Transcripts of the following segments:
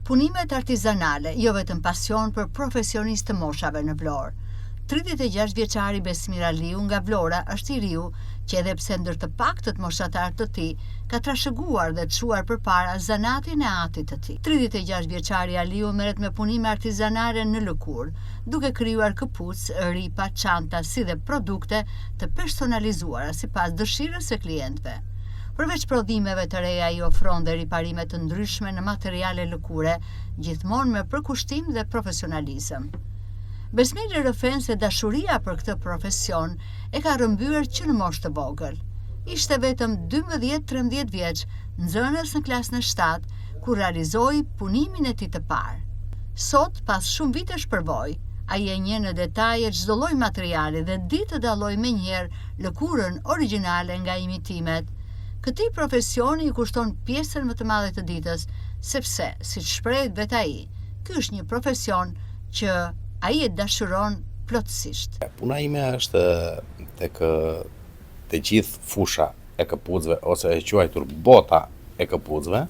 Punimet artizanale, jo vetëm pasion për profesionistë të moshave në Vlorë. 36 vjeçari Besmir Aliu nga Vlora është i riu që edhe pse ndër të paktët moshatarë të tij, ka trashëguar dhe çuar përpara zanatin e atit të tij. 36 vjeçari Aliu merret me punime artizanale në lëkurë, duke krijuar këpucë, ripa, çanta si dhe produkte të personalizuara sipas dëshirës së klientëve. Përveç prodhimeve të reja ai ofron dhe riparime të ndryshme në materiale lëkure, gjithmonë me përkushtim dhe profesionalizëm. Besmiri rrëfen se dashuria për këtë profesion e ka rrëmbyer që në moshë të vogël. Ishte vetëm 12-13 vjeç, nxënës në klasën e 7, kur realizoi punimin e tij të parë. Sot, pas shumë vitesh përvojë, ai e njeh në detaje çdo lloj materiali dhe di të dallojë menjëherë lëkurën origjinale nga imitimet. Këtij profesioni i kushton pjesën më të madhe të ditës, sepse, siç shprehet vetë ai, ky është një profesion që ai e dashuron plotësisht. Puna ime është tek të gjithë fusha e këpucëve ose e quajtur bota e këpucëve.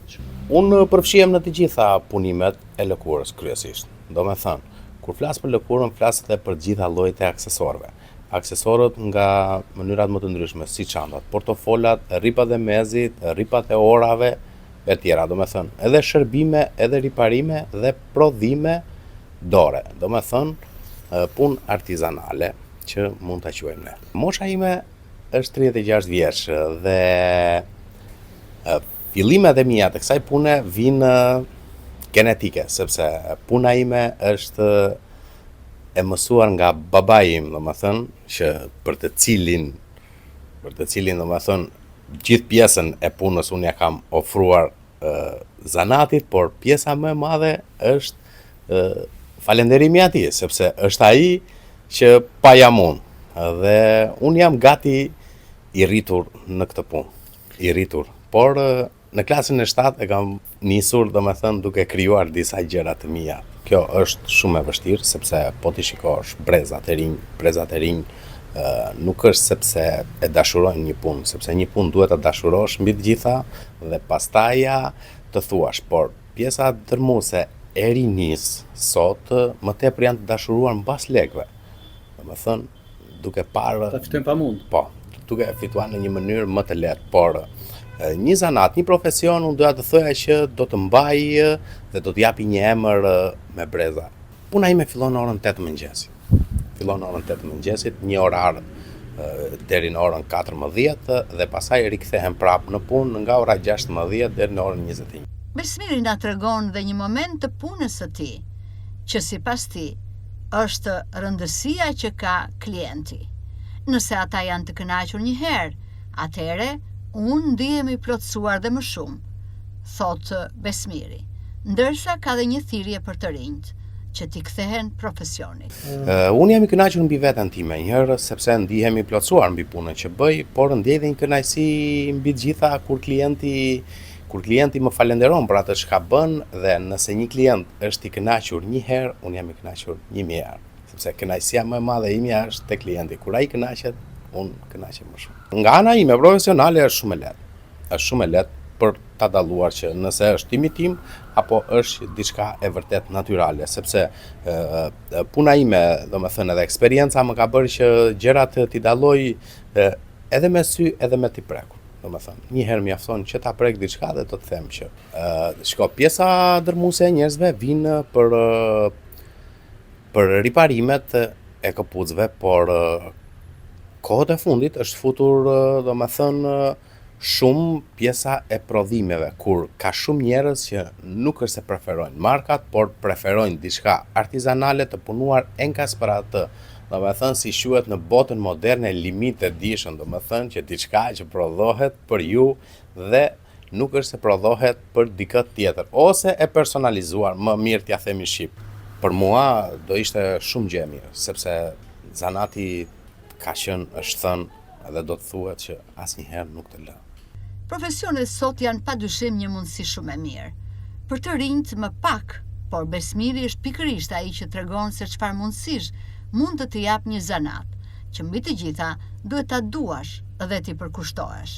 Unë përfshihem në të gjitha punimet e lëkurës kryesisht. Domethënë, kur flas për lëkurën, flas edhe për të gjitha llojet e aksesorëve. Aksesorët nga mënyrat më të ndryshme, si çantat, portofolat, rripat e mezit, rripat e orave e tjera, domethënë, edhe shërbime, edhe riparime dhe prodhime dore, domethënë, punë artizanale që mund ta quajmë ne. Mosha ime është 36 vjeç dhe fillimet e mia të kësaj pune vijnë genetike, sepse puna ime është e mësuar nga babai im, domethënë, që për të cilin, për të cilin, domethënë, gjithë pjesën e punës unë ja kam ofruar zanatit, por pjesa më e madhe është falenderimi i atij, sepse është ai që pa jam unë, dhe unë jam gati i rritur në këtë punë, i rritur, por Në klasën e 7 e kam nisur, domethënë, duke krijuar disa gjëra të mia. Kjo është shumë e vështirë, sepse po t'i shikosh brezat e rinj, brezat e rinj nuk është sepse e dashurojnë një punë, sepse një punë duhet ta dashurosh mbi të gjitha dhe pastaja të thuash, por pjesa dërmuese e rinisë sot më tepër janë të dashuruar mbas lekëve. Domethënë, duke parë... Ta fitojnë pa mund. Po, duke fituar në një mënyrë më të lehtë, por një zanat, një profesion, unë doja të thoja që do të mbajë dhe do të japi një emër me breza. Puna ime fillon në orën 8 të mëngjesit. Fillon në orën 8 të mëngjesit, një orar deri në orën 14 dhe pastaj rikthehem prapë në punë nga ora 16 deri në orën 21. Besmiri na tregon dhe një moment të punës së tij, që sipas tij është rëndësia që ka klienti. Nëse ata janë të kënaqur një herë, atëherë unë ndihem i plotësuar dhe më shumë, thotë Besmiri. Ndërsa ka dhe një thirrje për të rinjtë, që t'i kthehen profesionit. Unë jam i kënaqur mbi veten time, një herë sepse ndihem i plotësuar mbi punën që bëj, por ndjej dhe një kënaqësi mbi të gjitha kur klienti kur klienti më falenderon për atë çka bën dhe nëse një klient është i kënaqur një herë, unë jam i kënaqur 1000 herë, sepse kënaqësia më e madhe imja është te klienti. Kur ai kënaqet, unë kënaqem më shumë. Nga ana ime profesionale është shumë e lehtë. Është shumë e lehtë për ta dalluar që nëse është imitim apo është diçka e vërtetë natyrale, sepse puna ime, domethënë edhe eksperienca më ka bërë që gjërat t'i dalloj edhe me sy edhe me t'i prekur. Domethënë, një herë mjafton që ta prek diçka dhe do të them që shiko, pjesa dërmuese e njerëzve vinë për për riparimet e këpucëve, por kohët e fundit është futur, domethënë, shumë pjesa e prodhimeve, kur ka shumë njerëz që nuk është se preferojnë markat, por preferojnë diçka artizanale të punuar enkas për atë. Domethënë, si quhet në botën moderne limited edition, domethënë që diçka që prodhohet për ju dhe nuk është se prodhohet për dikë tjetër, ose e personalizuar, më mirë t'ja themi shqip. Për mua do ishte shumë gjë e mirë, sepse zanati ka qenë, është thënë dhe do të thuhet që asnjëherë nuk të lë. Profesionet sot janë padyshim një mundësi shumë e mirë. Për të rinjtë më pak, por Besmiri është pikërisht ai që tregon se çfarë mundësish mund të të japë një zanat, që mbi të gjitha duhet ta duash dhe t'i përkushtohesh.